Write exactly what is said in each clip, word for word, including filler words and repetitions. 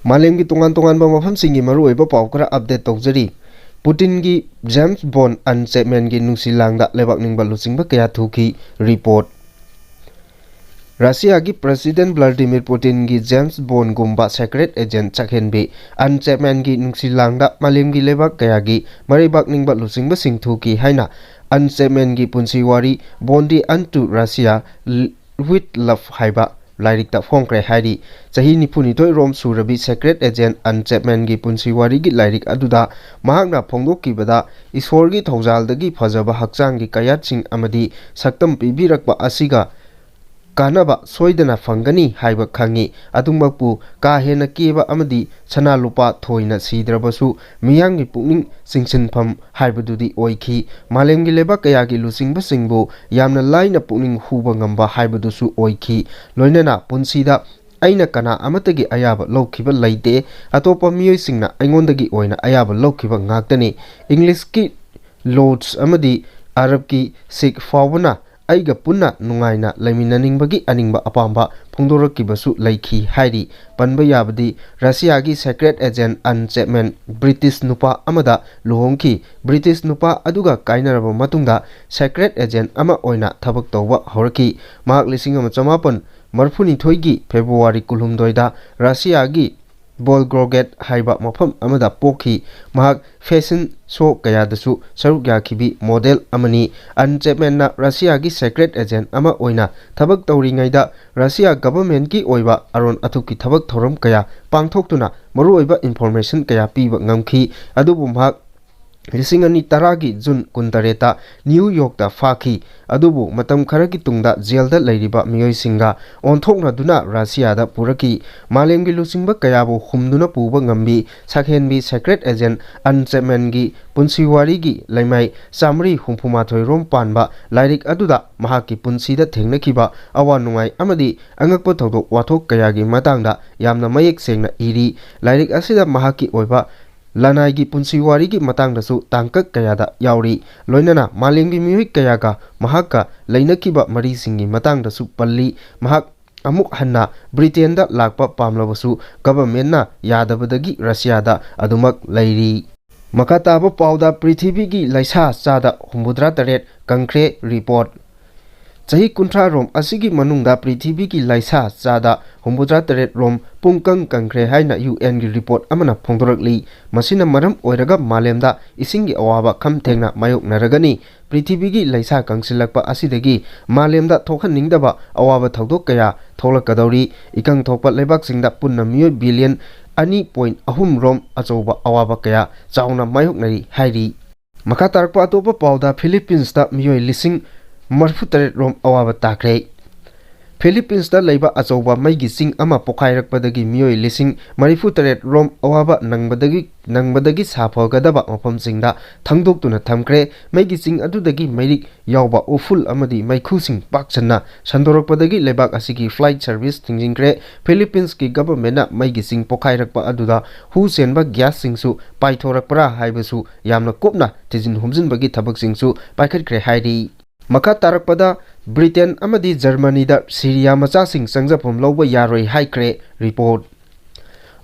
ꯃꯥꯂꯦꯝꯒꯤ ꯇꯣꯉꯥꯟ ꯇꯣꯉꯥꯟꯕ ꯃꯐꯝꯁꯤꯡꯒꯤ ꯃꯔꯨꯑꯣꯏꯕ ꯄꯥꯎ ꯈꯔ ꯑꯞꯗꯦꯠ ꯇꯧꯖꯔꯤ꯫ ꯄꯨꯇꯤꯟꯒꯤ ꯖꯦꯝꯁ ꯕꯣꯟ ꯑꯟ ꯆꯦꯞꯃꯦꯟꯒꯤ ꯅꯨꯡꯁꯤ ꯂꯥꯡꯗ ꯂꯩꯕꯥꯛ ꯅꯤꯡꯕ ꯂꯨꯆꯤꯡꯕ ꯀꯌꯥ ꯊꯨꯈꯤ꯫ ꯔꯤꯄꯣꯔꯠ꯫ ꯔꯁꯤꯌꯥꯒꯤ ꯄ꯭ꯔꯦꯁꯤꯗꯦꯟ ꯚ꯭ꯂꯥꯗꯤꯃꯤꯔ ꯄꯨꯇꯤꯟꯒꯤ ꯖꯦꯝꯁ ꯕꯣꯟꯒꯨꯝꯕ ꯁꯦꯀ꯭ꯔꯦꯠ ꯑꯦꯖꯦꯟ ꯆꯥꯛꯍꯦꯟꯕꯤ ꯑꯟ ꯆꯦꯞꯃꯦꯟꯒꯤ ꯅꯨꯡꯁꯤ ꯂꯥꯡꯗ ꯃꯥꯂꯦꯝꯒꯤ ꯂꯩꯕꯥꯛ ꯀꯌꯥꯒꯤ ꯃꯔꯩꯕꯥꯛ ꯅꯤꯡꯕ ꯂꯨꯆꯤꯡꯕꯁꯤꯡ ꯊꯨꯈꯤ ꯍꯥꯏꯅ ꯑꯟ ꯆꯦꯞꯃꯦꯟꯒꯤ ꯄꯨꯟꯁꯤ ꯋꯥꯔꯤ, ꯕꯣꯟꯗꯤ ꯑꯟꯇꯨ ꯔꯁꯤꯌꯥ ꯋꯤꯠ ꯂꯚ ꯍꯥꯏꯕ ꯂꯥꯏꯔꯤꯛꯇ ꯐꯣꯡꯈ꯭ꯔꯦ ꯍꯥꯏꯔꯤ꯫ ꯆꯍꯤ ꯅꯤꯐꯨꯅꯤꯊꯣꯏ ꯔꯣꯝ ꯁꯨꯔꯕꯤ ꯁꯦꯀ꯭ꯔꯦꯠ ꯑꯦꯖꯦꯟ ꯑꯟ ꯆꯦꯞꯃꯦꯟꯒꯤ ꯄꯨꯟꯁꯤ ꯋꯥꯔꯤꯒꯤ ꯂꯥꯏꯔꯤꯛ ꯑꯗꯨꯗ ꯃꯍꯥꯛꯅ ꯐꯣꯡꯗꯣꯛꯈꯤꯕꯗ, ꯏꯁꯣꯔꯒꯤ ꯊꯧꯖꯥꯜꯗꯒꯤ ꯐꯖꯕ ꯍꯛꯆꯥꯡꯒꯤ ꯀꯌꯥꯠꯁꯤꯡ ꯑꯃꯗꯤ ꯁꯛꯇꯝ ꯄꯤꯕꯤꯔꯛꯄ ꯑꯁꯤꯒ ꯀꯥꯟꯅꯕ ꯁꯣꯏꯗꯅ ꯐꯪꯒꯅꯤ ꯍꯥꯏꯕ ꯈꯪꯉꯤ꯫ ꯑꯗꯨꯃꯛꯄꯨ ꯀꯥ ꯍꯦꯟꯅ ꯀꯦꯕ ꯑꯃꯗꯤ ꯁꯅꯥ ꯂꯨꯄꯥ ꯊꯣꯏꯅ ꯁꯤꯗ꯭ꯔꯕꯁꯨ, ꯃꯤꯌꯥꯝꯒꯤ ꯄꯨꯛꯅꯤꯡ ꯆꯤꯡꯁꯤꯟꯐꯝ ꯍꯥꯏꯕꯗꯨꯗꯤ ꯑꯣꯏꯈꯤ꯫ ꯃꯥꯂꯦꯝꯒꯤ ꯂꯩꯕꯥꯛ ꯀꯌꯥꯒꯤ ꯂꯨꯆꯤꯡꯕꯁꯤꯡꯕꯨ ꯌꯥꯝꯅ ꯂꯥꯏꯅ ꯄꯨꯛꯅꯤꯡ ꯍꯨꯕ ꯉꯝꯕ ꯍꯥꯏꯕꯗꯨꯁꯨ ꯑꯣꯏꯈꯤ꯫ ꯂꯣꯏꯅꯅ ꯄꯨꯟꯁꯤꯗ ꯑꯩꯅ ꯀꯅꯥ ꯑꯃꯠꯇꯒꯤ ꯑꯌꯥꯕ ꯂꯧꯈꯤꯕ ꯂꯩꯇꯦ꯫ ꯑꯇꯣꯞꯄ ꯃꯤꯑꯣꯏꯁꯤꯡꯅ ꯑꯩꯉꯣꯟꯗꯒꯤ ꯑꯣꯏꯅ ꯑꯌꯥꯕ ꯂꯧꯈꯤꯕ ꯉꯥꯛꯇꯅꯤ꯫ ꯏꯪꯂꯤꯁꯀꯤ ꯂꯣꯔꯗꯁ ꯑꯃꯗꯤ ꯑꯔꯕꯀꯤ ꯁꯤꯈ ꯐꯥꯎꯕꯅ ꯑꯩꯒ ꯄꯨꯟꯅ ꯅꯨꯡꯉꯥꯏꯅ ꯂꯩꯃꯤꯟꯅꯅꯤꯡꯕꯒꯤ ꯑꯅꯤꯡꯕ ꯑꯄꯥꯝꯕ ꯐꯣꯡꯗꯣꯔꯛꯈꯤꯕꯁꯨ ꯂꯩꯈꯤ ꯍꯥꯏꯔꯤ꯫ ꯄꯟꯕ ꯌꯥꯕꯗꯤ, ꯔꯁꯤꯌꯥꯒꯤ ꯁꯦꯀ꯭ꯔꯦꯠ ꯑꯦꯖꯦꯟ ꯑꯟ ꯆꯦꯞꯃꯦꯟ ꯕ꯭ꯔꯤꯇꯤꯁ ꯅꯨꯄꯥ ꯑꯃꯗ ꯂꯨꯍꯣꯡꯈꯤ꯫ ꯕ꯭ꯔꯤꯇꯤꯁ ꯅꯨꯄꯥ ꯑꯗꯨꯒ ꯀꯥꯏꯅꯔꯕ ꯃꯇꯨꯡꯗ ꯁꯦꯀ꯭ꯔꯦꯠ ꯑꯦꯖꯦꯟ ꯑꯃ ꯑꯣꯏꯅ ꯊꯕꯛ ꯇꯧꯕ ꯍꯧꯔꯛꯈꯤ꯫ ꯃꯍꯥꯛ ꯂꯤꯁꯤꯡ ꯑꯃ ꯆꯃꯥꯄꯟ ꯃꯔꯤꯐꯨꯅꯤꯊꯣꯏꯒꯤ ꯐꯦꯕ꯭ꯔꯨꯋꯥꯔꯤ ꯀꯨꯟꯍꯨꯝꯗꯣꯏꯗ ꯔꯁꯤꯌꯥꯒꯤ ꯕꯣꯜꯒ꯭ꯔꯣꯒꯦꯠ ꯍꯥꯏꯕ ꯃꯐꯝ ꯑꯃꯗ ꯄꯣꯛꯈꯤ꯫ ꯃꯍꯥꯛ ꯐꯦꯁꯟ ꯁꯣ ꯀꯌꯥꯗꯁꯨ ꯁꯔꯨꯛ ꯌꯥꯈꯤꯕꯤ ꯃꯣꯗꯦꯜ ꯑꯃꯅꯤ꯫ ꯑꯟ ꯆꯦꯞꯃꯦꯟꯅ ꯔꯁꯤꯌꯥꯒꯤ ꯁꯦꯀ꯭ꯔꯦꯠ ꯑꯦꯖꯦꯟ ꯑꯃ ꯑꯣꯏꯅ ꯊꯕꯛ ꯇꯧꯔꯤꯉꯩꯗ ꯔꯁꯤꯌꯥ ꯒꯚꯔꯟꯃꯦꯟꯠꯀꯤ ꯑꯣꯏꯕ ꯑꯔꯣꯟ ꯑꯊꯨꯞꯀꯤ ꯊꯕꯛ ꯊꯧꯔꯝ ꯀꯌꯥ ꯄꯥꯡꯊꯣꯛꯇꯨꯅ ꯃꯔꯨꯑꯣꯏꯕ ꯏꯟꯐꯣꯔꯃꯦꯁꯟ ꯀꯌꯥ ꯄꯤꯕ ꯉꯝꯈꯤ꯫ ꯑꯗꯨꯕꯨ ꯃꯍꯥꯛ ꯂꯤꯁꯤꯡ ꯑꯅꯤ ꯇꯔꯥꯒꯤ ꯖꯨꯟ ꯀꯨꯟꯇꯔꯦꯠꯇ ꯅ꯭ꯌꯨ ꯌꯣꯔꯛꯇ ꯐꯥꯈꯤ꯫ ꯑꯗꯨꯕꯨ ꯃꯇꯝ ꯈꯔꯒꯤ ꯇꯨꯡꯗ ꯖꯦꯜꯗ ꯂꯩꯔꯤꯕ ꯃꯤꯑꯣꯏꯁꯤꯡꯒ ꯑꯣꯟꯊꯣꯛꯅꯗꯨꯅ ꯔꯁꯤꯌꯥꯗ ꯄꯨꯔꯛꯈꯤ꯫ ꯃꯥꯂꯦꯝꯒꯤ ꯂꯨꯆꯤꯡꯕ ꯀꯌꯥꯕꯨ ꯍꯨꯝꯗꯨꯅ ꯄꯨꯕ ꯉꯝꯕꯤ ꯁꯛꯍꯦꯟꯕꯤ ꯁꯦꯀ꯭ꯔꯦꯠ ꯑꯦꯖꯦꯟ ꯑꯟ ꯆꯦꯞꯃꯦꯟꯒꯤ ꯄꯨꯟꯁꯤ ꯋꯥꯔꯤꯒꯤ ꯂꯩꯃꯥꯏ ꯆꯥꯃꯔꯤ ꯍꯨꯝꯐꯨꯃꯥꯊꯣꯏ ꯔꯣꯝ ꯄꯥꯟꯕ ꯂꯥꯏꯔꯤꯛ ꯑꯗꯨꯗ ꯃꯍꯥꯛꯀꯤ ꯄꯨꯟꯁꯤꯗ ꯊꯦꯡꯅꯈꯤꯕ ꯑꯋꯥ ꯅꯨꯡꯉꯥꯏ ꯑꯃꯗꯤ ꯑꯉꯛꯄ ꯊꯧꯗꯣꯛ ꯋꯥꯊꯣꯛ ꯀꯌꯥꯒꯤ ꯃꯇꯥꯡꯗ ꯌꯥꯝꯅ ꯃꯌꯦꯛ ꯁꯦꯡꯅ ꯏꯔꯤ꯫ ꯂꯥꯏꯔꯤꯛ ꯑꯁꯤꯗ ꯃꯍꯥꯛꯀꯤ ꯑꯣꯏꯕ ꯂꯅꯥꯏꯒꯤ ꯄꯨꯟꯁꯤ ꯋꯥꯔꯤꯒꯤ ꯃꯇꯥꯡꯗꯁꯨ ꯇꯥꯡꯀꯛ ꯀꯌꯥꯗ ꯌꯥꯎꯔꯤ꯫ ꯂꯣꯏꯅꯅ ꯃꯥꯂꯦꯝꯒꯤ ꯃꯤꯑꯣꯏ ꯀꯌꯥꯒ ꯃꯍꯥꯛꯀ ꯂꯩꯅꯈꯤꯕ ꯃꯔꯤꯁꯤꯡꯒꯤ ꯃꯇꯥꯡꯗꯁꯨ ꯄꯜꯂꯤ꯫ ꯃꯍꯥꯛ ꯑꯃꯨꯛ ꯍꯟꯅ ꯕ꯭ꯔꯤꯇꯦꯟꯗ ꯂꯥꯛꯄ ꯄꯥꯝꯂꯕꯁꯨ ꯒꯚꯔꯟꯃꯦꯟꯠꯅ ꯌꯥꯗꯕꯗꯒꯤ ꯔꯁꯤꯌꯥꯗ ꯑꯗꯨꯃꯛ ꯂꯩꯔꯤ꯫ ꯃꯈꯥ ꯇꯥꯕ ꯄꯥꯎꯗ, ꯄ꯭ꯔꯤꯊꯤꯕꯤꯒꯤ ꯂꯩꯁꯥ ꯆꯥꯗ ꯍꯨꯝꯐꯨꯇꯔꯥ ꯇꯔꯦꯠ ꯀꯪꯈ꯭ꯔꯦ꯫ ꯔꯤꯄꯣꯔꯠ꯫ ꯆꯍꯤ ꯀꯨꯟꯊ꯭ꯔꯥ ꯔꯣꯝ ꯑꯁꯤꯒꯤ ꯃꯅꯨꯡꯗ ꯄ꯭ꯔꯤꯊꯤꯕꯤꯒꯤ ꯂꯩꯁꯥ ꯆꯥꯗ ꯍꯨꯝꯐꯨꯇꯔꯥ ꯇꯔꯦꯠ ꯔꯣꯝ ꯄꯨꯡꯀꯪ ꯀꯪꯈ꯭ꯔꯦ ꯍꯥꯏꯅ ꯌꯨ ꯑꯦꯟꯒꯤ ꯔꯤꯄꯣꯔꯠ ꯑꯃꯅ ꯐꯣꯡꯗꯣꯔꯛꯂꯤ꯫ ꯃꯁꯤꯅ ꯃꯔꯝ ꯑꯣꯏꯔꯒ ꯃꯥꯂꯦꯝꯗ ꯏꯁꯤꯡꯒꯤ ꯑꯋꯥꯕ ꯈꯝ ꯊꯦꯡꯅ ꯃꯥꯌꯣꯛꯅꯔꯒꯅꯤ꯫ ꯄ꯭ꯔꯤꯊꯤꯕꯤꯒꯤ ꯂꯩꯁꯥ ꯀꯪꯁꯤꯜꯂꯛꯄ ꯑꯁꯤꯗꯒꯤ ꯃꯥꯂꯦꯝꯗ ꯊꯣꯛꯍꯟꯅꯤꯡꯗꯕ ꯑꯋꯥꯕ ꯊꯧꯗꯣꯛ ꯀꯌꯥ ꯊꯣꯛꯂꯛꯀꯗꯧꯔꯤ꯫ ꯏꯀꯪ ꯊꯣꯛꯄ ꯂꯩꯕꯥꯛꯁꯤꯡꯗ ꯄꯨꯟꯅ ꯃꯤꯑꯣꯏ ꯕꯤꯂꯤꯌꯟ ꯑꯅꯤ ꯄꯣꯏꯟ ꯑꯍꯨꯝ ꯔꯣꯝ ꯑꯆꯧꯕ ꯑꯋꯥꯕ ꯀꯌꯥ ꯆꯥꯎꯅ ꯃꯥꯌꯣꯛꯅꯔꯤ ꯍꯥꯏꯔꯤ꯫ ꯃꯈꯥ ꯇꯥꯔꯛꯄ ꯑꯇꯣꯞꯄ ꯄꯥꯎꯗ, ꯐꯤꯂꯤꯄꯤꯟꯁꯇ ꯃꯤꯑꯣꯏ ꯂꯤꯁꯤꯡ ꯃꯔꯤꯐꯨ ꯇꯔꯦꯠ ꯔꯣꯝ ꯑꯋꯥꯕ ꯇꯥꯈ꯭ꯔꯦ꯫ ꯐꯤꯂꯤꯄꯤꯟꯁꯇ ꯂꯩꯕ ꯑꯆꯧꯕ ꯃꯩꯒꯤ ꯆꯤꯡ ꯑꯃ ꯄꯣꯈꯥꯏꯔꯛꯄꯗꯒꯤ ꯃꯤꯑꯣꯏ ꯂꯤꯁꯤꯡ ꯃꯔꯤꯐꯨ ꯇꯔꯦꯠ ꯔꯣꯝ ꯑꯋꯥꯕ ꯅꯪꯕꯗꯒꯤ, ꯅꯪꯕꯗꯒꯤ ꯁꯥꯐꯒꯗꯕ ꯃꯐꯝꯁꯤꯡꯗ ꯊꯪꯗꯣꯛꯇꯨꯅ ꯊꯝꯈ꯭ꯔꯦ꯫ ꯃꯩꯒꯤ ꯆꯤꯡ ꯑꯗꯨꯗꯒꯤ ꯃꯩꯔꯤꯛ ꯌꯥꯎꯕ ꯎꯐꯨꯜ ꯑꯃꯗꯤ ꯃꯩꯈꯨꯁꯤꯡ ꯄꯥꯛ ꯁꯟꯅ ꯁꯟꯗꯣꯔꯛꯄꯗꯒꯤ ꯂꯩꯕꯥꯛ ꯑꯁꯤꯒꯤ ꯐ꯭ꯂꯥꯏꯠ ꯁꯔꯚꯤꯁ ꯊꯤꯡꯖꯤꯟꯈ꯭ꯔꯦ꯫ ꯐꯤꯂꯤꯄꯤꯟꯁꯀꯤ ꯒꯚꯔꯟꯃꯦꯟꯠꯅ ꯃꯩꯒꯤ ꯆꯤꯡ ꯄꯣꯈꯥꯏꯔꯛꯄ ꯑꯗꯨꯗ ꯍꯨ ꯆꯦꯟꯕ ꯒ꯭ꯌꯥꯁꯁꯤꯡꯁꯨ ꯄꯥꯏꯊꯣꯔꯛꯄ꯭ꯔꯥ ꯍꯥꯏꯕꯁꯨ ꯌꯥꯝꯅ ꯀꯨꯞꯅ ꯊꯤꯖꯤꯟ ꯍꯨꯝꯖꯤꯟꯕꯒꯤ ꯊꯕꯛꯁꯤꯡꯁꯨ ꯄꯥꯏꯈꯠꯈ꯭ꯔꯦ ꯍꯥꯏꯔꯤ꯫ ꯃꯈꯥ ꯇꯥꯔꯛꯄꯗ, ꯕ꯭ꯔꯤꯇꯦꯟ ꯑꯃꯗꯤ ꯖꯔꯃꯅꯤꯗ ꯁꯤꯔꯤꯌꯥ ꯃꯆꯥꯁꯤꯡ ꯆꯪꯖꯐꯝ ꯂꯧꯕ ꯌꯥꯔꯣꯏ ꯍꯥꯏꯈ꯭ꯔꯦ꯫ ꯔꯤꯄꯣꯔꯠ꯫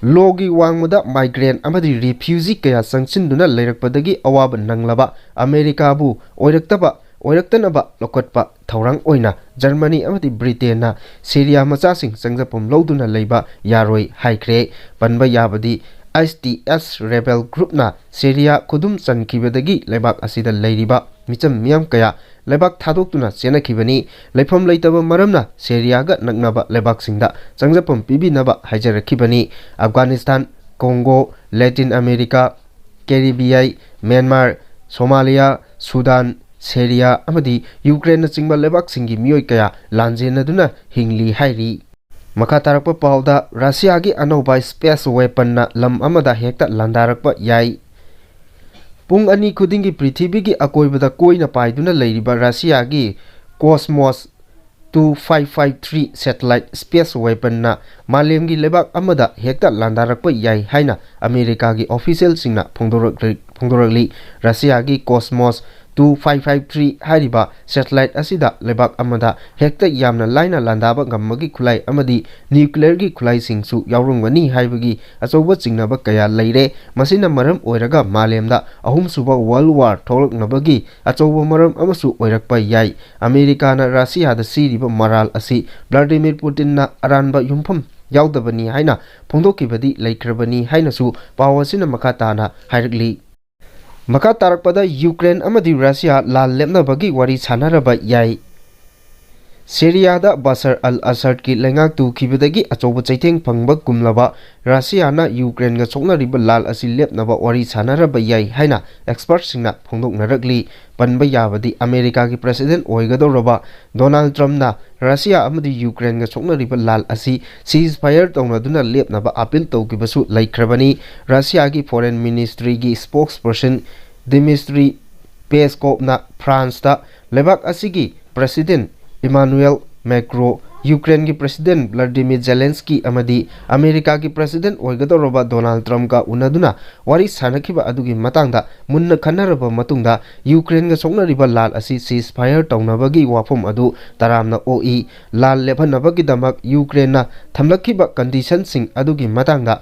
ꯂꯣꯒꯤ ꯋꯥꯡꯃꯗ ꯃꯥꯏꯒ꯭ꯔꯦꯟ ꯑꯃꯗꯤ ꯔꯤꯐ꯭ꯌꯨꯖꯤ ꯀꯌꯥ ꯆꯪꯁꯤꯟꯗꯨꯅ ꯂꯩꯔꯛꯄꯗꯒꯤ ꯑꯋꯥꯕ ꯅꯪꯂꯕ ꯑꯃꯦꯔꯤꯀꯥꯕꯨ ꯑꯣꯏꯔꯛꯇꯕ, ꯑꯣꯏꯔꯛꯇꯅꯕ ꯂꯧꯈꯠꯄ ꯊꯧꯔꯥꯡ ꯑꯣꯏꯅ ꯖꯔꯃꯅꯤ ꯑꯃꯗꯤ ꯕ꯭ꯔꯤꯇꯦꯟꯅ ꯁꯤꯔꯤꯌꯥ ꯃꯆꯥꯁꯤꯡ ꯆꯪꯖꯐꯝ ꯂꯧꯗꯨꯅ ꯂꯩꯕ ꯌꯥꯔꯣꯏ ꯍꯥꯏꯈ꯭ꯔꯦ꯫ ꯄꯟꯕ ꯌꯥꯕꯗꯤ, ꯑꯥꯏ ꯑꯦꯁ ꯇꯤ ꯑꯦꯁ ꯔꯦꯕꯦꯜ ꯒ꯭ꯔꯨꯞꯅ ꯁꯤꯔꯤꯌꯥ ꯈꯨꯗꯨꯝ ꯆꯟꯈꯤꯕꯗꯒꯤ ꯂꯩꯕꯥꯛ ꯑꯁꯤꯗ ꯂꯩꯔꯤꯕ ꯃꯤꯆꯝ ꯃꯤꯌꯥꯝ ꯀꯌꯥ ꯂꯩꯕꯥꯛ ꯊꯥꯗꯣꯛꯇꯨꯅ ꯆꯦꯟꯅꯈꯤꯕꯅꯤ꯫ ꯂꯩꯐꯝ ꯂꯩꯇꯕ ꯃꯔꯝꯅ ꯁꯤꯔꯤꯌꯥꯒ ꯅꯛꯅꯕ ꯂꯩꯕꯥꯛꯁꯤꯡꯗ ꯆꯪꯖꯐꯝ ꯄꯤꯕꯤꯅꯕ ꯍꯥꯏꯖꯔꯛꯈꯤꯕꯅꯤ꯫ Afghanistan, Congo, Latin America, Caribbean, Myanmar, Somalia, Sudan, Syria ꯑꯃꯗꯤ ꯌꯨꯀ꯭ꯔꯦꯟꯅꯆꯤꯡꯕ ꯂꯩꯕꯥꯛꯁꯤꯡꯒꯤ ꯃꯤꯑꯣꯏ ꯀꯌꯥ ꯂꯥꯟꯖꯦꯟꯅꯗꯨꯅ ꯍꯤꯡꯂꯤ ꯍꯥꯏꯔꯤ꯫ ꯃꯈꯥ ꯇꯥꯔꯛꯄ ꯄꯥꯎꯗ, ꯔꯁꯤꯌꯥꯒꯤ ꯑꯅꯧꯕ ꯁ꯭ꯄꯦꯁ ꯋꯦꯄꯟꯅ ꯂꯝ ꯑꯃꯗ ꯍꯦꯛꯇ ꯂꯥꯟꯗꯥꯔꯛꯄ ꯌꯥꯏ꯫ ꯄꯨꯡ ꯑꯅꯤ ꯈꯨꯗꯤꯡꯒꯤ ꯄ꯭ꯔꯤꯊꯤꯕꯤꯒꯤ ꯑꯀꯣꯏꯕꯗ ꯀꯣꯏꯅ ꯄꯥꯏꯗꯨꯅ ꯂꯩꯔꯤꯕ ꯔꯁꯤꯌꯥꯒꯤ Kosmos two five five three satellite space ꯋꯦꯄꯟꯅ ꯃꯥꯂꯦꯝꯒꯤ ꯂꯩꯕꯥꯛ ꯑꯃꯗ ꯍꯦꯛꯇ ꯂꯥꯟꯗꯥꯔꯛꯄ ꯌꯥꯏ ꯍꯥꯏꯅ ꯑꯃꯦꯔꯤꯀꯥꯒꯤ ꯑꯣꯐꯤꯁꯤꯌꯦꯜꯁꯤꯡꯅ ꯐꯣꯡꯗꯣꯔꯛꯂꯤ꯫ ꯐꯣꯡꯗꯣꯔꯛꯂꯤ꯫ ꯔꯁꯤꯌꯥꯒꯤ Kosmos two five five three ꯍꯥꯏꯔꯤꯕ ꯁꯦꯇꯦꯂꯥꯏꯠ ꯑꯁꯤꯗ ꯂꯩꯕꯥꯛ ꯑꯃꯗ ꯍꯦꯛꯇ ꯌꯥꯝꯅ ꯂꯥꯏꯅ ꯂꯥꯟꯗꯥꯕ ꯉꯝꯕꯒꯤ ꯈꯨꯠꯂꯥꯏ ꯑꯃꯗꯤ ꯅ꯭ꯌꯨꯀ꯭ꯂꯤꯌꯔꯒꯤ ꯈꯨꯠꯂꯥꯏꯁꯤꯡꯁꯨ ꯌꯥꯎꯔꯝꯒꯅꯤ ꯍꯥꯏꯕꯒꯤ ꯑꯆꯧꯕ ꯆꯤꯡꯅꯕ ꯀꯌꯥ ꯂꯩꯔꯦ꯫ ꯃꯁꯤꯅ ꯃꯔꯝ ꯑꯣꯏꯔꯒ ꯃꯥꯂꯦꯝꯗ ꯑꯍꯨꯝꯁꯨꯕ ꯋꯥꯔꯜ ꯋꯥꯔ ꯊꯣꯛꯂꯛꯅꯕꯒꯤ ꯑꯆꯧꯕ ꯃꯔꯝ ꯑꯃꯁꯨ ꯑꯣꯏꯔꯛꯄ ꯌꯥꯏ꯫ ꯑꯃꯦꯔꯤꯀꯥꯅ ꯔꯁꯤꯌꯥꯗ ꯁꯤꯔꯤꯕ ꯃꯔꯥꯜ ꯑꯁꯤ ꯚ꯭ꯂꯥꯗꯤꯃꯤꯔ ꯄꯨꯇꯤꯟꯅ ꯑꯔꯥꯟꯕ ꯌꯨꯝꯐꯝ ꯌꯥꯎꯗꯕꯅꯤ ꯍꯥꯏꯅ ꯐꯣꯡꯗꯣꯛꯈꯤꯕꯗꯤ ꯂꯩꯈ꯭ꯔꯕꯅꯤ ꯍꯥꯏꯅꯁꯨ ꯄꯥꯎ ꯑꯁꯤꯅ ꯃꯈꯥ ꯇꯥꯅ ꯍꯥꯏꯔꯛꯂꯤ꯫ ꯃꯈꯥ ꯇꯥꯔꯛꯄꯗ ꯌꯨꯀ꯭ꯔꯦꯟ ꯑꯃꯗꯤ ꯔꯁꯤꯌꯥ ꯂꯥꯟ ꯂꯦꯞꯅꯕꯒꯤ ꯋꯥꯔꯤ ꯁꯥꯟꯅꯔꯕ ꯌꯥꯏ꯫ ꯁꯤꯔꯤꯌꯥꯗ ꯕꯁꯔ ꯑꯜ ꯑꯁꯗꯀꯤ ꯂꯩꯉꯥꯛ ꯇꯨꯈꯤꯕꯗꯒꯤ ꯑꯆꯧꯕ ꯆꯩꯊꯦꯡ ꯐꯪꯕ ꯀꯨꯝꯂꯕ ꯔꯁꯤꯌꯥꯅ ꯌꯨꯀ꯭ꯔꯦꯟꯒ ꯁꯣꯛꯅꯔꯤꯕ ꯂꯥꯜ ꯑꯁꯤ ꯂꯦꯞꯅꯕ ꯋꯥꯔꯤ ꯁꯥꯟꯅꯔꯕ ꯌꯥꯏ ꯍꯥꯏꯅ ꯑꯦꯛꯁꯄꯔꯠꯁꯤꯡꯅ ꯐꯣꯡꯗꯣꯛꯅꯔꯛꯂꯤ꯫ ꯄꯟꯕ ꯌꯥꯕꯗꯤ ꯑꯃꯦꯔꯤꯀꯥꯒꯤ ꯄ꯭ꯔꯦꯁꯤꯗꯦꯟꯠ ꯑꯣꯏꯒꯗꯧꯔꯕ ꯗꯣꯅꯥꯜꯗ ꯇ꯭ꯔꯝꯞꯅ ꯔꯁꯤꯌꯥ ꯑꯃꯗꯤ ꯌꯨꯀ꯭ꯔꯦꯟꯒ ꯁꯣꯛꯅꯔꯤꯕ ꯂꯥꯜ ꯑꯁꯤ ꯁꯤꯖ ꯐꯥꯌꯔ ꯇꯧꯅꯗꯨꯅ ꯂꯦꯞꯅꯕ ꯑꯥꯄꯤꯜ ꯇꯧꯈꯤꯕꯁꯨ ꯂꯩꯈ꯭ꯔꯕꯅꯤ꯫ ꯔꯁꯤꯌꯥꯒꯤ ꯐꯣꯔꯦꯟ ꯃꯤꯅꯤꯁꯇ꯭ꯔꯤꯒꯤ ꯁ꯭ꯄꯣꯛꯁ ꯄꯔꯁꯟ ꯗꯤꯃꯤꯁꯇ꯭ꯔꯤ ꯄꯦꯁꯀꯣꯞꯅ ꯐ꯭ꯔꯥꯟꯁꯇ ꯂꯩꯕꯥꯛ ꯑꯁꯤꯒꯤ ꯄ꯭ꯔꯦꯁꯤꯗꯦꯟꯠ ꯏꯃꯥꯅꯨꯑꯦꯜ ꯃꯦꯀ꯭ꯔꯣ, ꯌꯨꯀ꯭ꯔꯦꯟꯒꯤ ꯄ꯭ꯔꯦꯁꯤꯗꯦꯟꯠ ꯚ꯭ꯂꯥꯗꯤꯃꯤꯔ ꯖꯦꯂꯦꯟꯁꯀꯤ ꯑꯃꯗꯤ ꯑꯃꯦꯔꯤꯀꯥꯒꯤ ꯄ꯭ꯔꯦꯁꯤꯗꯦꯟꯠ ꯑꯣꯏꯒꯗꯧꯔꯕ ꯗꯣꯅꯥꯜꯗ ꯇ꯭ꯔꯝꯞꯀ ꯎꯅꯗꯨꯅ ꯋꯥꯔꯤ ꯁꯥꯅꯈꯤꯕ ꯑꯗꯨꯒꯤ ꯃꯇꯥꯡꯗ ꯃꯨꯟꯅ ꯈꯟꯅꯔꯕ ꯃꯇꯨꯡꯗ ꯌꯨꯀ꯭ꯔꯦꯟꯒ ꯁꯣꯛꯅꯔꯤꯕ ꯂꯥꯜ ꯑꯁꯤ ꯁꯤꯖ ꯐꯥꯌꯔ ꯇꯧꯅꯕꯒꯤ ꯋꯥꯐꯝ ꯑꯗꯨ ꯇꯔꯥꯝꯅ ꯑꯣꯛꯏ꯫ ꯂꯥꯜ ꯂꯦꯞꯍꯟꯅꯕꯒꯤꯗꯃꯛ ꯌꯨꯀ꯭ꯔꯦꯟꯅ ꯊꯝꯂꯛꯈꯤꯕ ꯀꯟꯗꯤꯁꯟꯁꯤꯡ ꯑꯗꯨꯒꯤ ꯃꯇꯥꯡꯗ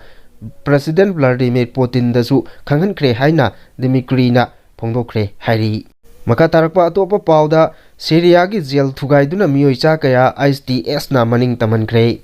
ꯄ꯭ꯔꯦꯁꯤꯗꯦꯟꯠ ꯚ꯭ꯂꯥꯗꯤꯃꯤꯔ ꯄꯨꯇꯤꯟꯗꯁꯨ ꯈꯪꯍꯟꯈ꯭ꯔꯦ ꯍꯥꯏꯅ ꯗꯤꯃꯤꯇ꯭ꯔꯤꯅ ꯐꯣꯡꯗꯣꯛꯈ꯭ꯔꯦ ꯍꯥꯏꯔꯤ꯫ ꯃꯈꯥ ꯇꯥꯔꯛꯄ ꯑꯇꯣꯞꯄ ꯄꯥꯎꯗ, ꯁꯤꯔꯤꯌꯥꯒꯤ ꯖꯦꯜ ꯊꯨꯒꯥꯏꯗꯨꯅ ꯃꯤꯑꯣꯏ ꯆꯥ ꯀꯌꯥ ꯑꯥꯏꯁ ꯇꯤ ꯑꯦꯁꯅ ꯃꯅꯤꯡ ꯇꯝꯍꯟꯈ꯭ꯔꯦ꯫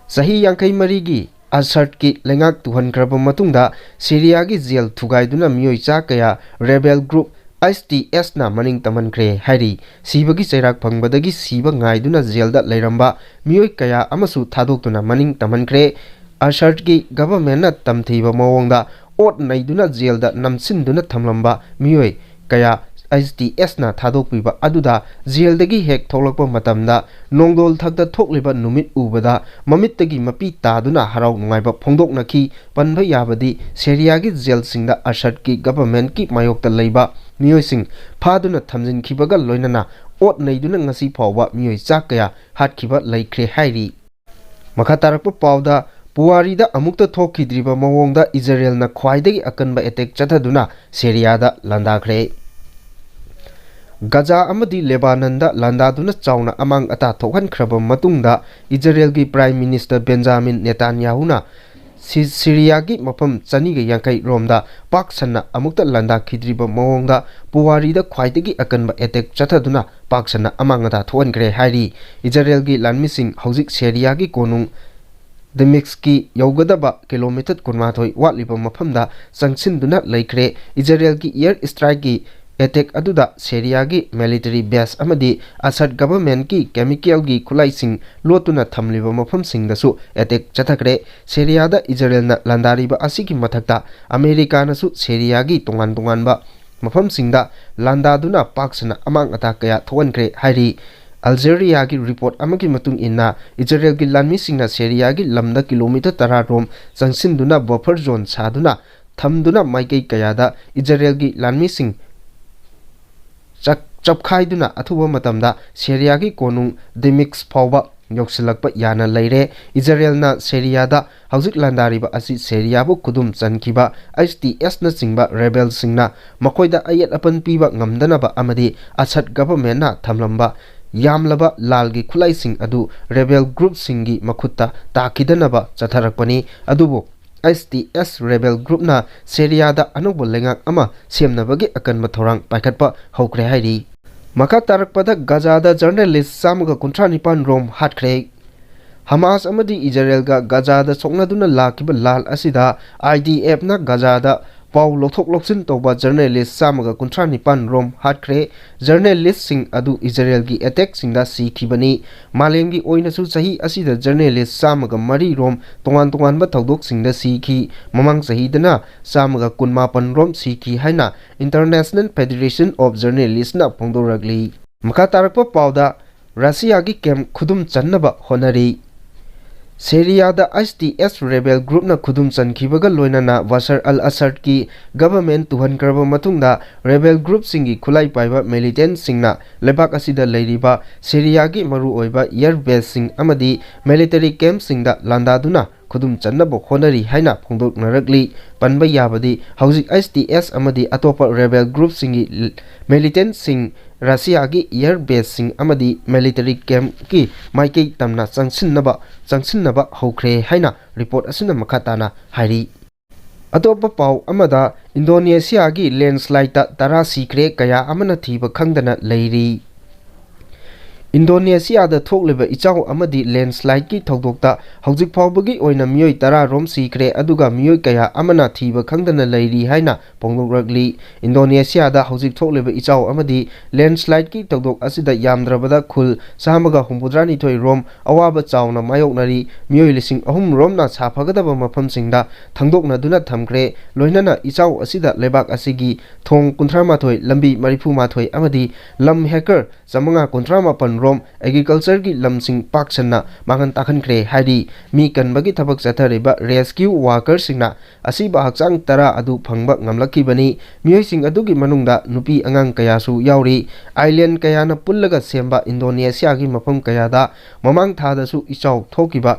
ꯆꯍꯤ ꯌꯥꯡꯈꯩ ꯃꯔꯤꯒꯤ ꯑꯁꯗꯀꯤ ꯂꯩꯉꯥꯛ ꯇꯨꯍꯟꯈ꯭ꯔꯕ ꯃꯇꯨꯡꯗ ꯁꯤꯔꯤꯌꯥꯒꯤ ꯖꯦꯜ ꯊꯨꯒꯥꯏꯗꯨꯅ ꯃꯤꯑꯣꯏ ꯆꯥ ꯀꯌꯥ ꯔꯦꯕꯦꯜ ꯒ꯭ꯔꯨꯞ ꯑꯥꯏꯁ ꯇꯤ ꯑꯦꯁꯅ ꯃꯅꯤꯡ ꯇꯝꯍꯟꯈ꯭ꯔꯦ ꯍꯥꯏꯔꯤ꯫ ꯁꯤꯕꯒꯤ ꯆꯩꯔꯥꯛ ꯐꯪꯕꯗꯒꯤ ꯁꯤꯕ ꯉꯥꯏꯗꯨꯅ ꯖꯦꯜꯗ ꯂꯩꯔꯝꯕ ꯃꯤꯑꯣꯏ ꯀꯌꯥ ꯑꯃꯁꯨ ꯊꯥꯗꯣꯛꯇꯨꯅ ꯃꯅꯤꯡ ꯇꯝꯍꯟꯈ꯭ꯔꯦ꯫ ꯑꯁꯗꯀꯤ ꯒꯚꯔꯟꯃꯦꯟꯠꯅ ꯇꯝꯊꯤꯕ ꯃꯑꯣꯡꯗ ꯑꯣꯠ ꯅꯩꯗꯨꯅ ꯖꯦꯜꯗ ꯅꯝꯁꯤꯟꯗꯨꯅ ꯊꯝꯂꯝꯕ ꯃꯤꯑꯣꯏ ꯀꯌꯥ ꯑꯥꯏꯁ ꯇꯤ ꯑꯦꯁꯅ ꯊꯥꯗꯣꯛꯄꯤꯕ ꯑꯗꯨꯗ ꯖꯦꯜꯗꯒꯤ ꯍꯦꯛ ꯊꯣꯛꯂꯛꯄ ꯃꯇꯝꯗ ꯅꯣꯡꯗꯣꯜ ꯊꯛꯇ ꯊꯣꯛꯂꯤꯕ ꯅꯨꯃꯤꯠ ꯎꯕꯗ ꯃꯃꯤꯠꯇꯒꯤ ꯃꯄꯤ ꯇꯥꯗꯨꯅ ꯍꯔꯥꯎ ꯅꯨꯡꯉꯥꯏꯕ ꯐꯣꯡꯗꯣꯛꯅꯈꯤ꯫ ꯄꯟꯕ ꯌꯥꯕꯗꯤ ꯁꯦꯔꯤꯌꯥꯒꯤ ꯖꯦꯜꯁꯤꯡꯗ ꯑꯁꯗꯀꯤ ꯒꯚꯔꯟꯃꯦꯟꯠꯀꯤ ꯃꯥꯌꯣꯛꯇ ꯂꯩꯕ ꯃꯤꯑꯣꯏꯁꯤꯡ ꯐꯥꯗꯨꯅ ꯊꯝꯖꯤꯟꯈꯤꯕꯒ ꯂꯣꯏꯅꯅ ꯑꯣꯠ ꯅꯩꯗꯨꯅ ꯉꯁꯤ ꯐꯥꯎꯕ ꯃꯤꯑꯣꯏ ꯆꯥ ꯀꯌꯥ ꯍꯥꯠꯈꯤꯕ ꯂꯩꯈ꯭ꯔꯦ ꯍꯥꯏꯔꯤ꯫ ꯃꯈꯥ ꯇꯥꯔꯛꯄ ꯄꯥꯎꯗ, ꯄꯨꯋꯥꯔꯤꯗ ꯑꯃꯨꯛꯇ ꯊꯣꯛꯈꯤꯗ꯭ꯔꯤꯕ ꯃꯑꯣꯡꯗ ꯏꯖꯔꯦꯜꯅ ꯈ꯭ꯋꯥꯏꯗꯒꯤ ꯑꯀꯟꯕ ꯑꯦꯇꯦꯛ ꯆꯠꯊꯗꯨꯅ ꯁꯦꯔꯤꯌꯥꯗ ꯂꯥꯟꯗꯥꯈ꯭ꯔꯦ꯫ ꯒꯖꯥ ꯑꯃꯗꯤ ꯂꯦꯕꯥꯅꯟꯗ ꯂꯥꯟꯗꯥꯗꯨꯅ ꯆꯥꯎꯅ ꯑꯃꯥꯡ ꯑꯇꯥ ꯊꯣꯛꯍꯟꯈ꯭ꯔꯕ ꯃꯇꯨꯡꯗ, ꯏꯖꯔꯦꯜꯒꯤ Prime Minister ꯕꯦꯟꯖꯥꯃꯤꯟ ꯅꯦꯇꯥꯟꯌꯥꯍꯨꯅ ꯁꯤ-, ꯁꯤꯔꯤꯌꯥꯒꯤ ꯃꯐꯝ ꯆꯅꯤꯒ ꯌꯥꯡꯈꯩ ꯔꯣꯝꯗ ꯄꯥꯛ ꯁꯟꯅ ꯑꯃꯨꯛꯇ ꯂꯥꯟꯗꯥꯈꯤꯗ꯭ꯔꯤꯕ ꯃꯑꯣꯡꯗ ꯄꯨꯋꯥꯔꯤꯗ ꯈ꯭ꯋꯥꯏꯗꯒꯤ ꯑꯀꯟꯕ attack ꯆꯠꯊꯗꯨꯅ ꯄꯥꯛ ꯁꯟꯅ ꯑꯃꯥꯡ ꯑꯇꯥ ꯊꯣꯛꯍꯟꯈ꯭ꯔꯦ ꯍꯥꯏꯔꯤ꯫ ꯏꯖꯔꯦꯜꯒꯤ ꯂꯥꯟꯃꯤꯁꯤꯡ ꯍꯧꯖꯤꯛ ꯁꯦꯔꯤꯌꯥꯒꯤ ꯀꯣꯅꯨꯡ ꯗꯃꯤꯁꯛꯀꯤ ꯌꯧꯒꯗꯕ ꯀꯤꯂꯣꯃꯤꯇꯔ ꯀꯨꯟꯃꯥꯊꯣꯏ ꯋꯥꯠꯂꯤꯕ ꯃꯐꯝꯗ ꯆꯪꯁꯤꯟꯗꯨꯅ ꯂꯩꯈ꯭ꯔꯦ꯫ ꯏꯖꯔꯦꯜꯒꯤ air strikeꯀꯤ attack ꯑꯗꯨꯗ ꯁꯦꯔꯤꯌꯥꯒꯤ military base ꯑꯃꯗꯤ ꯑꯁꯗ governmentꯀꯤ chemicalꯒꯤ ꯈꯨꯠꯂꯥꯏꯁꯤꯡ ꯂꯣꯠꯇꯨꯅ ꯊꯝꯂꯤꯕ ꯃꯐꯝꯁꯤꯡꯗꯁꯨ attack ꯆꯠꯊꯈ꯭ꯔꯦ꯫ ꯁꯦꯔꯤꯌꯥꯗ ꯏꯖꯔꯦꯜꯅ ꯂꯥꯟꯗꯥꯔꯤꯕ ꯑꯁꯤꯒꯤ ꯃꯊꯛꯇ, ꯑꯃꯦꯔꯤꯀꯥꯅꯁꯨ ꯁꯦꯔꯤꯌꯥꯒꯤ ꯇꯣꯉꯥꯟ ꯇꯣꯉꯥꯟꯕ ꯃꯐꯝꯁꯤꯡꯗ ꯂꯥꯟꯗꯥꯗꯨꯅ ꯄꯥꯛ ꯁꯟꯅ ꯑꯃꯥꯡ ꯑꯇꯥ ꯀꯌꯥ ꯊꯣꯛꯍꯟꯈ꯭ꯔꯦ ꯍꯥꯏꯔꯤ꯫ ꯑꯜꯖꯦꯔꯤꯌꯥꯒꯤ report ꯑꯃꯒꯤ ꯃꯇꯨꯡ ꯏꯟꯅ, ꯏꯖꯔꯦꯜꯒꯤ ꯂꯥꯟꯃꯤꯁꯤꯡꯅ ꯁꯦꯔꯤꯌꯥꯒꯤ ꯂꯝꯗ ꯀꯤꯂꯣꯃꯤꯇꯔ ꯇꯔꯥ ꯔꯣꯝ ꯆꯪꯁꯤꯟꯗꯨꯅ buffer zone ꯁꯥꯗꯨꯅ ꯊꯝꯗꯨꯅ ꯃꯥꯏꯀꯩ ꯀꯌꯥꯗ ꯏꯖꯔꯦꯜꯒꯤ ꯂꯥꯟꯃꯤꯁꯤꯡ ꯆꯞ-, ꯆꯞꯈꯥꯏꯗꯨꯅ ꯑꯊꯨꯕ ꯃꯇꯝꯗ ꯁꯦꯔꯤꯌꯥꯒꯤ ꯀꯣꯅꯨꯡ ꯗꯃꯤꯁꯛ ꯐꯥꯎꯕ ꯌꯧꯁꯤꯜꯂꯛꯄ ꯌꯥꯅ ꯂꯩꯔꯦ꯫ ꯏꯖꯔꯦꯜꯅ ꯁꯦꯔꯤꯌꯥꯗ ꯍꯧꯖꯤꯛ ꯂꯥꯟꯗꯥꯔꯤꯕ ꯑꯁꯤ ꯁꯦꯔꯤꯌꯥꯕꯨ ꯈꯨꯗꯨꯝ ꯆꯟꯈꯤꯕ ꯑꯩꯆ ꯇꯤ ꯑꯦꯁꯅꯆꯤꯡꯕ rebelꯁꯤꯡꯅ ꯃꯈꯣꯏꯗ ꯑꯌꯦꯠ ꯑꯄꯟ ꯄꯤꯕ ꯉꯝꯗꯅꯕ ꯑꯃꯗꯤ ꯑꯁꯗ governmentꯅ ꯊꯝꯂꯝꯕ ꯌꯥꯝꯂꯕ ꯂꯥꯜꯒꯤ ꯈꯨꯠꯂꯥꯏꯁꯤꯡ ꯑꯗꯨ rebel groupꯁꯤꯡꯒꯤ ꯃꯈꯨꯠꯇ ꯇꯥꯈꯤꯗꯅꯕ ꯆꯠꯊꯔꯛꯄꯅꯤ꯫ ꯑꯗꯨꯕꯨ ꯑꯩꯆ ꯇꯤ ꯑꯦꯁ rebel groupꯅ ꯁꯦꯔꯤꯌꯥꯗ ꯑꯅꯧꯕ ꯂꯩꯉꯥꯛ ꯑꯃ ꯁꯦꯝꯅꯕꯒꯤ ꯑꯀꯟꯕ ꯊꯧꯔꯥꯡ ꯄꯥꯏꯈꯠꯄ ꯍꯧꯈ꯭ꯔꯦ ꯍꯥꯏꯔꯤ꯫ ꯃꯈꯥ ꯇꯥꯔꯛꯄꯗ, ꯒꯖꯥꯗ journalist ꯆꯥꯝꯃꯒ ꯀꯨꯟꯊ꯭ꯔꯥ ꯅꯤꯄꯥꯟ ꯔꯣꯝ ꯍꯥꯠꯈ꯭ꯔꯦ꯫ ꯍꯃꯥꯁ ꯑꯃꯗꯤ ꯏꯖꯔꯦꯜꯒ ꯒꯖꯥꯗ ꯁꯣꯛꯅꯗꯨꯅ ꯂꯥꯛꯈꯤꯕ ꯂꯥꯜ ꯑꯁꯤꯗ ꯑꯥꯏ ꯗꯤ ꯑꯦꯐꯅ ꯒꯖꯥꯗ ꯄꯥꯎ ꯂꯧꯊꯣꯛ ꯂꯧꯁꯤꯟ ꯇꯧꯕ journalist ꯆꯥꯝꯃꯒ ꯀꯨꯟꯊ꯭ꯔꯥ ꯅꯤꯄꯥꯟ ꯔꯣꯝ ꯍꯥꯠꯈ꯭ꯔꯦ꯫ Journalistꯁꯤꯡ ꯑꯗꯨ ꯏꯖꯔꯦꯜꯒꯤ attackꯁꯤꯡꯗ ꯁꯤꯈꯤꯕꯅꯤ꯫ ꯃꯥꯂꯦꯝꯒꯤ ꯑꯣꯏꯅꯁꯨ ꯆꯍꯤ ꯑꯁꯤꯗ journalist ꯆꯥꯝꯃꯒ ꯃꯔꯤ ꯔꯣꯝ ꯇꯣꯉꯥꯟ ꯇꯣꯉꯥꯟꯕ ꯊꯧꯗꯣꯛꯁꯤꯡꯗ ꯁꯤꯈꯤ꯫ ꯃꯃꯥꯡ ꯆꯍꯤꯗꯅ ꯆꯥꯝꯃꯒ ꯀꯨꯟꯃꯥꯄꯟ ꯔꯣꯝ ꯁꯤꯈꯤ ꯍꯥꯏꯅ International Federation of Journalistꯅ ꯐꯣꯡꯗꯣꯔꯛꯂꯤ꯫ ꯃꯈꯥ ꯇꯥꯔꯛꯄ ꯄꯥꯎꯗ, ꯔꯁꯤꯌꯥꯒꯤ camp ꯈꯨꯗꯨꯝ ꯆꯟꯅꯕ ꯍꯣꯠꯅꯔꯤ꯫ ꯁꯦꯔꯤꯌꯥꯗ ꯑꯩꯆ ꯇꯤ ꯑꯦꯁ rebel groupꯅ ꯈꯨꯗꯨꯝ ꯆꯟꯈꯤꯕꯒ ꯂꯣꯏꯅꯅ ꯕꯁꯔ ꯑꯜ ꯑꯁꯗꯀꯤ government ꯇꯨꯍꯟꯈ꯭ꯔꯕ ꯃꯇꯨꯡꯗ, rebel groupꯁꯤꯡꯒꯤ ꯈꯨꯠꯂꯥꯏ ꯄꯥꯏꯕ militantꯁꯤꯡꯅ ꯂꯩꯕꯥꯛ ꯑꯁꯤꯗ ꯂꯩꯔꯤꯕ ꯁꯦꯔꯤꯌꯥꯒꯤ ꯃꯔꯨꯑꯣꯏꯕ air baseꯁꯤꯡ ꯑꯃꯗꯤ military campꯁꯤꯡꯗ ꯂꯥꯟꯗꯥꯗꯨꯅ ꯈꯨꯗꯨꯝ ꯆꯟꯅꯕ ꯍꯣꯠꯅꯔꯤ ꯍꯥꯏꯅ ꯐꯣꯡꯗꯣꯛꯅꯔꯛꯂꯤ꯫ ꯄꯟꯕ ꯌꯥꯕꯗꯤ, ꯍꯧꯖꯤꯛ ꯑꯩꯆ ꯇꯤ ꯑꯦꯁ ꯑꯃꯗꯤ ꯑꯇꯣꯞꯄ rebel groupꯁꯤꯡꯒꯤ militantꯁꯤꯡ ꯔꯁꯤꯌꯥꯒꯤ air baseꯁꯤꯡ ꯑꯃꯗꯤ military campꯀꯤ ꯃꯥꯏꯀꯩ ꯇꯝꯅ ꯆꯪꯁꯤꯟꯅꯕ ꯆꯪꯁꯤꯟꯅꯕ ꯍꯧꯈ꯭ꯔꯦ ꯍꯥꯏꯅ report ꯑꯁꯤꯅ ꯃꯈꯥ ꯇꯥꯅ ꯍꯥꯏꯔꯤ꯫ ꯑꯇꯣꯞꯄ ꯄꯥꯎ ꯑꯃꯗ, ꯏꯟꯗꯣꯅꯦꯁꯤꯌꯥꯒꯤ landslideꯇ ꯇꯔꯥ ꯁꯤꯈ꯭ꯔꯦ, ꯀꯌꯥ ꯑꯃꯅ ꯊꯤꯕ ꯈꯪꯗꯅ ꯂꯩꯔꯤ꯫ ꯏꯟꯗꯣꯅꯦꯁꯤꯌꯥꯗ ꯊꯣꯛꯂꯤꯕ ꯏꯆꯥꯎ ꯑꯃꯗꯤ landslideꯀꯤ ꯊꯧꯗꯣꯛꯇ ꯍꯧꯖꯤꯛ ꯐꯥꯎꯕꯒꯤ ꯑꯣꯏꯅ ꯃꯤꯑꯣꯏ ꯇꯔꯥ ꯔꯣꯝ ꯁꯤꯈ꯭ꯔꯦ, ꯑꯗꯨꯒ ꯃꯤꯑꯣꯏ ꯀꯌꯥ ꯑꯃꯅ ꯊꯤꯕ ꯈꯪꯗꯅ ꯂꯩꯔꯤ ꯍꯥꯏꯅ ꯐꯣꯡꯗꯣꯛꯂꯛꯂꯤ꯫ ꯏꯟꯗꯣꯅꯦꯁꯤꯌꯥꯗ ꯍꯧꯖꯤꯛ ꯊꯣꯛꯂꯤꯕ ꯏꯆꯥꯎ ꯑꯃꯗꯤ landslideꯀꯤ ꯊꯧꯗꯣꯛ ꯑꯁꯤꯗ ꯌꯥꯝꯗ꯭ꯔꯕꯗ ꯈꯨꯜ ꯆꯥꯝꯃꯒ ꯍꯨꯝꯐꯨꯇꯔꯥꯅꯤꯊꯣꯏ ꯔꯣꯝ ꯑꯋꯥꯕ ꯆꯥꯎꯅ ꯃꯥꯌꯣꯛꯅꯔꯤ꯫ ꯃꯤꯑꯣꯏ ꯂꯤꯁꯤꯡ ꯑꯍꯨꯝ ꯔꯣꯝꯅ ꯁꯥꯐꯒꯗꯕ ꯃꯐꯝꯁꯤꯡꯗ ꯊꯥꯡꯗꯣꯛꯅꯗꯨꯅ ꯊꯝꯈ꯭ꯔꯦ꯫ ꯂꯣꯏꯅꯅ ꯏꯆꯥꯎ ꯑꯁꯤꯗ ꯂꯩꯕꯥꯛ ꯑꯁꯤꯒꯤ ꯊꯣꯡ ꯀꯨꯟꯊ꯭ꯔꯥ ꯃꯥꯊꯣꯏ, ꯂꯝꯕꯤ ꯃꯔꯤꯐꯨ ꯃꯥꯊꯣꯏ ꯑꯃꯗꯤ ꯂꯝ hectare ꯆꯥꯃꯉꯥ ꯀꯨꯟꯊ꯭ꯔꯥ ꯃꯥꯄꯟ ꯔꯣꯝ agricultureꯒꯤ ꯂꯝꯁꯤꯡ ꯄꯥꯛ ꯁꯟꯅ ꯃꯥꯡꯍꯟ ꯇꯥꯛꯍꯟꯈ꯭ꯔꯦ ꯍꯥꯏꯔꯤ꯫ ꯃꯤ ꯀꯟꯕꯒꯤ ꯊꯕꯛ ꯆꯠꯊꯔꯤꯕ rescue workerꯁꯤꯡꯅ ꯑꯁꯤꯕ ꯍꯛꯆꯥꯡ ꯇꯔꯥ ꯑꯗꯨ ꯐꯪꯕ ꯉꯝꯂꯛꯈꯤꯕꯅꯤ꯫ ꯃꯤꯑꯣꯏꯁꯤꯡ ꯑꯗꯨꯒꯤ ꯃꯅꯨꯡꯗ ꯅꯨꯄꯤ ꯑꯉꯥꯡ ꯀꯌꯥꯁꯨ ꯌꯥꯎꯔꯤ꯫ Island ꯀꯌꯥꯅ ꯄꯨꯜꯂꯒ ꯁꯦꯝꯕ ꯏꯟꯗꯣꯅꯦꯁꯤꯌꯥꯒꯤ ꯃꯐꯝ ꯀꯌꯥꯗ ꯃꯃꯥꯡ ꯊꯥꯗꯁꯨ ꯏꯆꯥꯎ ꯊꯣꯛꯈꯤꯕ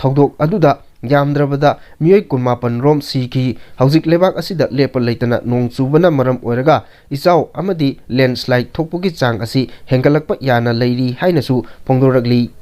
ꯊꯧꯗꯣꯛ ꯑꯗꯨꯗ ꯌꯥꯝꯗ꯭ꯔꯕꯗ ꯃꯤꯑꯣꯏ ꯀꯨꯟꯃꯥꯄꯟ ꯔꯣꯝ ꯁꯤꯈꯤ꯫ ꯍꯧꯖꯤꯛ ꯂꯩꯕꯥꯛ ꯑꯁꯤꯗ ꯂꯦꯞꯄ ꯂꯩꯇꯅ ꯅꯣꯡ ꯆꯨꯕꯅ ꯃꯔꯝ ꯑꯣꯏꯔꯒ ꯏꯆꯥꯎ ꯑꯃꯗꯤ landslide ꯊꯣꯛꯄꯒꯤ ꯆꯥꯡ ꯑꯁꯤ ꯍꯦꯟꯒꯠꯂꯛꯄ ꯌꯥꯅ ꯂꯩꯔꯤ ꯍꯥꯏꯅꯁꯨ ꯐꯣꯡꯗꯣꯔꯛꯂꯤ꯫